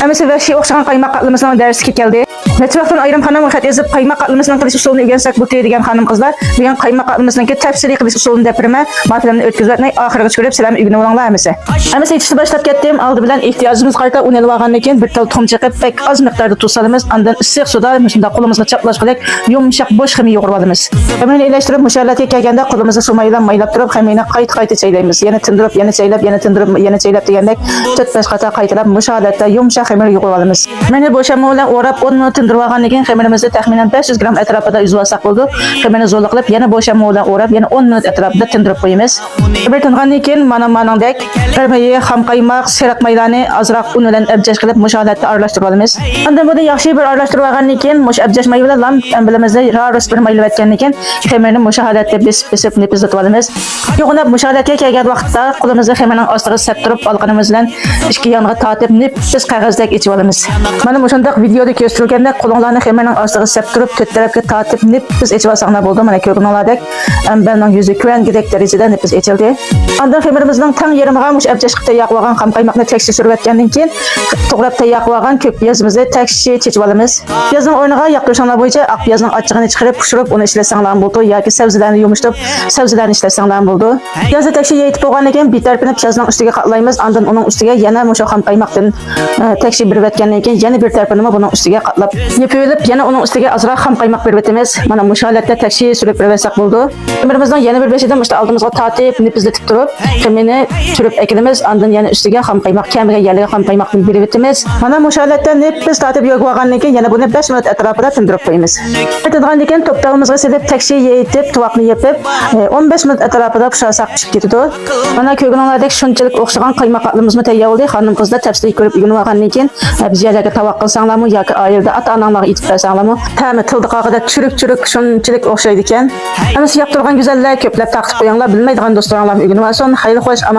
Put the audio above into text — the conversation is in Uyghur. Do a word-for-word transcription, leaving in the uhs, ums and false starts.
ھەممىسى ۋەھشىي ئوخشىغان قايماق قاتلىمىسىنىڭ دەرسلىكى كەلدى. نەچچە ۋاقىتتىن ئايرىم خانىمغا خەت يېزىپ، قايماق قاتلىمىسىنىڭ قىلىش ئۇسۇلىنى ئۆگەنسەك بولدى دېگەن خانىم قىزلار، بۈگۈن قايماق قاتلىمىسىنىڭكى تەپسىلىي قىلىش ئۇسۇلىنى دەپ بېرىمەن. ما فىلىمنى ئۆتكۈزۈۋەتمەي، ئاخىرىغىچە كۆرۈپ، سىلەرمۇ ئۆگىنىۋېلىڭلار ھەممىسى. ھەممىسى يېتىشنى باشلاپ كەتتىم. ئالدى بىلەن ئېھتىياجىمىزغا قارىتا ئۇن ئېلىۋالغاندىن كېيىن، بىر تال تۇخۇم چېقىپ، بەك ئاز مىقداردا تۇز سالىمىز. ئاندىن ئىسسىق سۇدا مۇشۇنداق قولىمىزغا چاپلاشقۇدەك يۇمشاق بوش خېمىر يۇغۇرۇۋالىمىز. خېمىرنى ئىلەشتۈرۈپ، مۇشۇ ھالەتكە كەلگەندە، قولىمىزنى سۇ مايلام مايلاپ تۇرۇپ، خېمىرنى قايتا-قايتا چەيلەيمىز. يەنە تىندۇرۇپ، يەنە چەيلەپ، يەنە تىندۇرۇپ، يەنە چەيلەپ دېگەندەك تۆت-بەش قېتىم قايتىلاپ، مۇشۇ ھالەتتە يۇمشاق خېمىر يۇغۇرۇۋالىمىز. خېمىرنى بوشامما بىلەن ئوراپ، ئون مىنۇت تىندۇرۇۋالغاندىن كېيىن، خېمىرىمىزنى تەخمىنەن بەش يۈز گرام ئەتراپىدا ئۈزۈۋالساق بولىدۇ. خېمىرنى زورلۇق قىلىپ، يەنە بوشامما بىلەن ئوراپ، يەنە ئون مىنۇت ئەتراپىدا تىندۇرۇپ قويىمىز. خېمىر تىنغاندىن كېيىن، مانا مانىڭدەك، خېمىر، خام قايماق، سېرىق مايلارنى ئازراق ئۇن بىلەن ئەبجەش قىلىپ، مۇشۇ ھالەتتە ئارىلاشتۇرۇۋالىمىز. ئاندىن بۇنى ياخشى بىر ئارىلاشتۇرۇۋالغاندىن كېيىن، مۇشۇ ئەبجەش ماي بىلەن لام ئەمبىلىمىزنى رارۇس بىر مايلىۋەتكەندىن كېيىن، خېمىرنى مۇشۇ ھالەتتە بېسىپ، بېسىپ نېپىزلىتىۋالىمىز. يوغىناپ مۇشۇ ھالەتكە كەلگەن ۋاقىتتا قولىمىزنى خېمىرنىڭ ئاستىغا سەپ تۇرۇپ، ئالىقىنىمىز بىلەن ئىككى يانغا تارتىپ، نېپىز قەغەزدەك ئېچىۋالىمىز. مانا مۇشۇنداق ۋىدېيودا كۆرسىتىلگەندەك قولۇڭلارنى خېمىرنىڭ ئاستىغا سەپ تۇرۇپ، تۆت تەرەپكە تارتىپ نېپىز ئېچىۋالساڭلار بولىدۇ. مانا كۆرگىنىڭلاردەك ئەمبەلنىڭ يۈزى كۆرەڭگىدەك دەرىجىدە نېپىز ئېچىلدى. ئاندىن خېمىرىمىزنىڭ تەڭ يېرىمىغا مۇشۇ ئەبجەش قىلىپ تەييار قىلىۋالغان خام قايماقنى تەكشى سۈرۈۋەتكەندىن كېيىن، توغراپ تەييار قىلىۋالغان كۆك پىيازىمىزنى تەكشى چېچىۋالىمىز. پىيازنىڭ ئورنىغا ياقتۇرۇشۇڭلار بويىچە ئاق پىيازنىڭ ئاچچىقىنى چىقىرىپ، پىشۇرۇپ، ئۇنى ئىشلەتسەڭلارمۇ بولىدۇ ياكى سەۋزىلەرنى يۇمشىتىپ، سەۋزىلەرنى ئىشلەتسەڭلارمۇ بولىدۇ. پىيازنى تەكشى يېيىتىپ بولغاندىن كېيىن، بىر تەرىپىنى پىيازنىڭ ئۈستىگە قاتلايمىز، ئاندىن ئۇنىڭ ئۈستىگە يەنە مۇشۇ خام قايماقتىن، ئە، تەكشى بېرىۋەتكەندىن كېيىن، يەنە بىر تەرىپىنىمۇ بۇنىڭ ئۈستىگە قاتلاپ، يېپىۋېلىپ، يەنە ئۇنىڭ ئۈستىگە ئازراق خام قايماق بېرىۋېتىمىز. مانا مۇشۇ ھالەتتە تەكشى سۈرۈپ بېرىۋەتسەك بولىدۇ. خېمىرىمىزنىڭ يەنە بىر بېشىدىن مۇشۇنداق ئالدىمىزغا تارتىپ، نېپىزلىتىپ تۇرۇپ، خېمىرنى تۈرۈپ ئەكېلىمىز. ئاندىن يەنە ئۈستىگە خام قايماق، كەلمىگەن يەرلىرىگە خام قايماقتىن بېرىۋېتىمىز. مانا مۇشۇ ھالەتتە نېپىز تارتىپ يۆگىۋالغاندىن كېيىن، يەنە بۇنى بەش مىنۇت ئەتراپىدا تىندۇرۇپ قويىمىز. تىندىغاندىن كېيىن توپ تاۋىمىزغا سېلىپ، تەكشى يېيىتىپ، تۇۋاقنى يېپىپ، ئون بەش مىنۇت ئەتراپىدا پىشۇرساق پىشىپ كېتىدۇ. مانا كۆرگىنىڭلاردەك شۇنچىلىك ئوخشىغان قايماق قاتلىمىمىزمۇ تەييار بولدى. خانىم قىزلار تەپسىلىي كۆرۈپ ئۆگىنىۋالغاندىن كېيىن، بىز يەرلەرگە تاۋاق قىلساڭلارمۇ ياكى ئائىلىدە ئاتا-ئاناڭلارغا ئېتىپ بەرسەڭلارمۇ، تەمى تىلدا قالغۇدەك چۈرۈك-چۈرۈك شۇنچىلىك ئوخشايدىكەن. ھەممىسى ياقتۇرغان گۈزەللەر، كۆپلەپ تارقىتىپ قويۇڭلار، بىلمەيدىغان دوستلىرىڭلارمۇ ئۆگىنىۋالسۇن. خەير خوش، ئامان